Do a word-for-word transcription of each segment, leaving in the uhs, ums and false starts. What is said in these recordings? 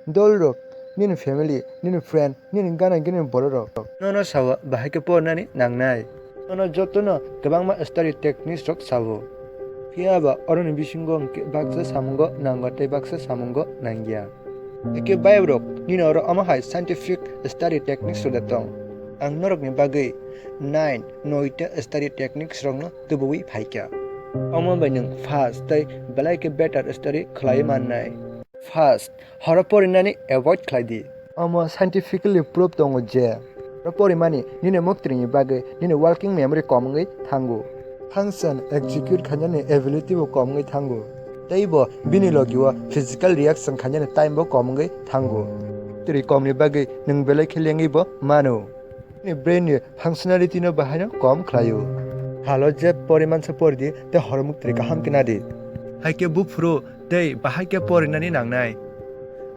Dolrok, nini family, nini friend, nini gana gini bororok nono sao bahai khe pornani nangnai. Nono jotono kwbangma study techniques rok sao. Phiya ba oroni bisingo hwnkhe baksa samungo nango tei baksa samungo nangya. Hwnkhe bayobrok nini oro omo hai scientific study techniques rok da tong. Ang norokni bagwi nine noita study techniques rokno tubuwi phaikha. Omo bai nwng fast tei belai khe better study khlai mannai. First, horo porinani avoid khlai di. Omo scientifically proof tongo je horo porimani nini muktrini bagwi nini working memory kom wngwi thango. Function execute khainani ability bo kom wngwi thango. Tei bo bini logi o physical reaction khainani time bo kom wngwi thango. Twi komni bagwi nwng belai khe lengwi bo mano. Nini brain ni functionality no bahai no kom khlaio. Halo je porimansa pori di tei hormuk twi kaham khe nadi. Hai khe buphuru tei bahai khe porinani nangnai.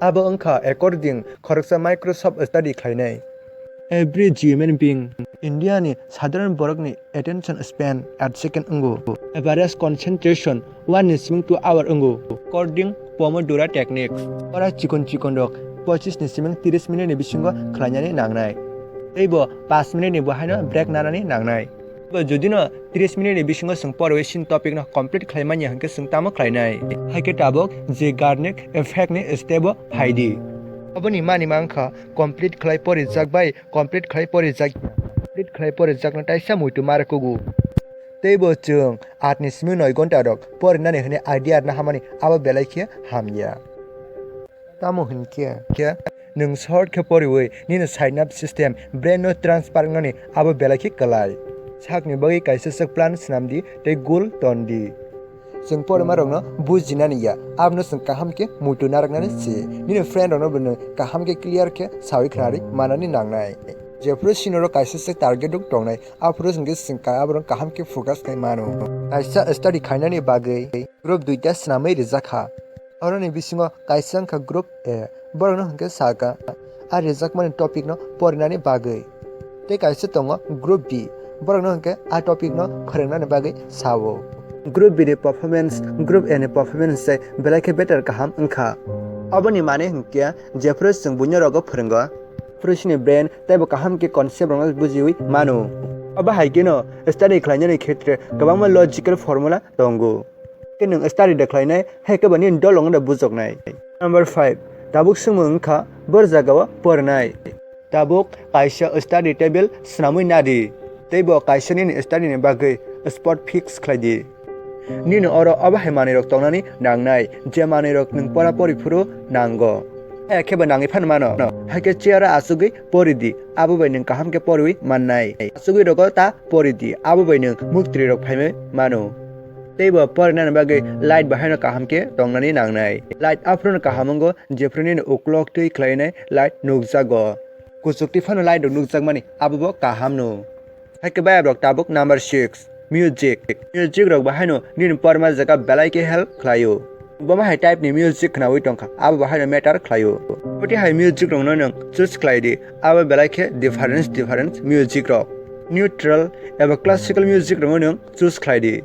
Abo wngkha according khoroksa Microsoft study khlainai. Average human being, India ni sadharan borok ni attention span at second wngo. Average concentration one ni siming two hour wngo. According Pomodoro techniques, ora chikon chikon rok pochis ni siming tris minute ni bisingo khlainani nangnai. Tei bo paanch minute ni bo haino break nanani nangnai. Bo jodi no tris minute ni bisingo chwng porwi sin topic no complete khlai manya hwnkhe chwng tamo khlainai? Hai khe tabuk Zeigarnik effect ni step o phai di. Aboni mani mankha complete khlai porijak bai complete khlai porijak, complete khlai porijakno taisa muitu mara kugu. Tei bo chwng aat ni simi noi gonta rok porinani hwnwi idea rwna hamani abo belai khe hamya. Tamo hwn khe, khe nwng short khe poriwi nini synapse system brain no transfer wngnani abo belai khe kwlai. Sakni bagwi kaisa swk plan swnam di tei goal ton di. Chwng porima rokno bujinani ya, abono chwng kaham khe muitu narwknani se. Nini friend rokno bo nwng kaham khe clear khe sawi khnarwi manani nangnai. Jephuru senior rok kaisa se target rok tongnai, aphuru hwnkhe chwng ka-, aborok kaham khe focus khai mano. Kaisa study khainani bagwi group duita swnamwi rijak kha. Oroni bisingo kaisa wngkha group A, borokno hwnkhe sakha a rijakmani topic no porinani bagwi. Tei kaisa tongo group B, borokno hwnkhe a topic no phwrwngnani bagwi sao. Group B ni performance group A ni performance se belai khe better kaham wngkha. Oboni mane hwnkhe jephuru chwng buino rogo phwrwngo, phuru chini brain teibo kaham khe concept rokno bujiwi mano. Obo hai kheno study khlainani khetre kwbangma logical formula tongo. Khe nwng study da khlainai, hai khe ba nini dolong da bujoknai. Number five, tabuk swngmung wngkha bor jagao porinai. Tabuk kaisa study table swnamwi nadi, tei bo kaisa nini study ni bagwi spot fix khlai di. Nini oro obo hai manwi rok tongnani nangnai, je manwi rok nwng pora pori phuru nango. Hai khe ba nangwi phano mano. Hai khe chair o achugwi pori di, abo bai nwng kaham khe poriwi mannai. Achugwi rogo ta pori di, abo bai nwng muktri rok phaimai mano. Tei bo porinani bagwi light bo haino kaham khe tongnani nangnai. Light aphuru no kaham wngo, jephuru nini uklok twi khlainai light nukjago. Kuchuk twi phano light rok nukjakmani abo bo kaham no. Hai khe bayap rok tabuk number six, music. Music rok bo haino nini porma jaga belai khe help khlaio. Bo ma hai type ni music khnaui tongkha, abo bo haino matter khlaio. Boti hai music rok no nwng choose khlai di, abo belai khe difference difference music rok. Neutral eba classical music rok no nwng choose khlai di.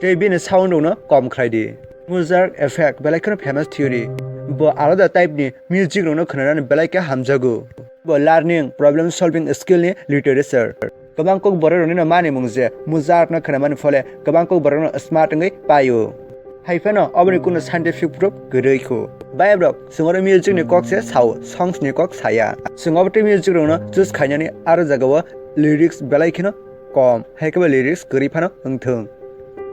Tei bini sound rok no kom khlai di. Mozart effect belai kheno famous theory. Bo alada type ni music rok no khwnanani belai khe hamjago. Bo learning, problem solving skill ni literature. Kwbang kok borok rok no mani mung je Mozart no khwnamani phole kwbang kok borok no smart wngwi paio. Hai phano oboni kuno scientific proof kwrwi kho. Bayap rok chwng oro music ni kok se sao, songs ni kok saya. Chwng obo tei music rok no choose khainani aro jagao lyrics belai kheno kom, hai khe bo lyrics kwrwi phano wngthung.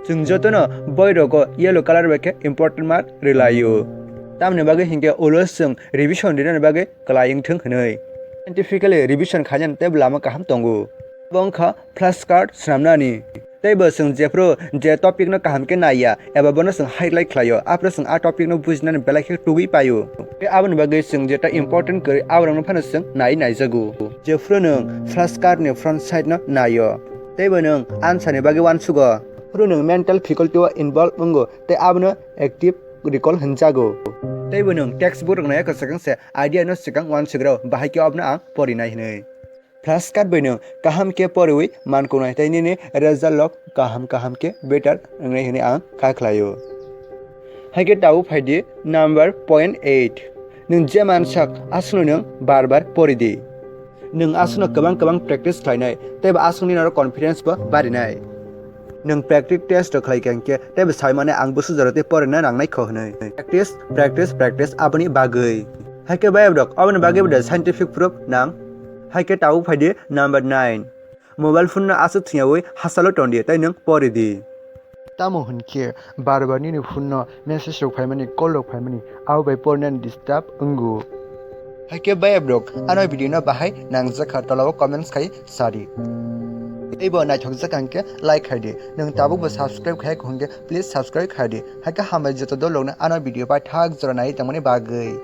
Chwng jotono boi rogo yellow color bai khe important mark rwlaio. Tamoni bagwi hinkhe ulo chwng revision rinani bagwi kwlai wngthung hwnwi. Scientifically revision khainani teibo lama kaham tongo. Bo wngkha flashcard swnamnani. Tei bo chwng jephru je topic no kaham khe naiya eba bono chwng highlight khlaio, aphuru chwng a topic no bujinani belai khe tubui paio. Tei aboni bagwi chwng jeta important kwrwi aborokno phano chwng nai naijago. Jephru nwng flashcard ni front side no naio, tei bo nwng answer ni bagwi uansugo. Phuru nwng mental faculty o involve wngo tei abono active recall hwnjago. Tei bo nwng textbook rok naiya kwchwkang se idea no swkang uansugrao bahai khe abono ang porinai hwnwi. Flashcard bai nwng kaham khe poriwi mankungnai tei nini result rok kaham kaham khe better wngnai hwnwi ang kha khlaio. Hai khe tabuk phai di number point eight, Nwng je mansak aswkno nwng bar bar pori di. Nwng aswkno kwbang kwbang practice khlainai, tei bo aswkni norok confidence bo barinai. Nwng practice test rok khlai kha hinkhe, tei bo sai mane ang bwswk jora tei porina nangnai kho hwnwi. Practice, practice, practice aboni bagwi. Haikhe bayap rok, aboni bagwi bo da scientific proof nang. Haikhe tabuk phaidi number nine. Mobile phone no aswk thwiyawi hachalo tongdi tei nwng pori di. Tamo hwn khe bar bar nini phone no message rok phaimani, call rok phaimani, abo bai porinani disturb wngo. Haikhe bayap rok, ano video no bahai nangjak kha, tolao comments khai sadi. Tei bo naithok jak hwnkhe like khai di. Nwng tabuk bo subscribe khai hwnkhe please subscribe khai di. Haikhe hambai joto dol rokno ano video bai thak jora nai tongmani bagwi.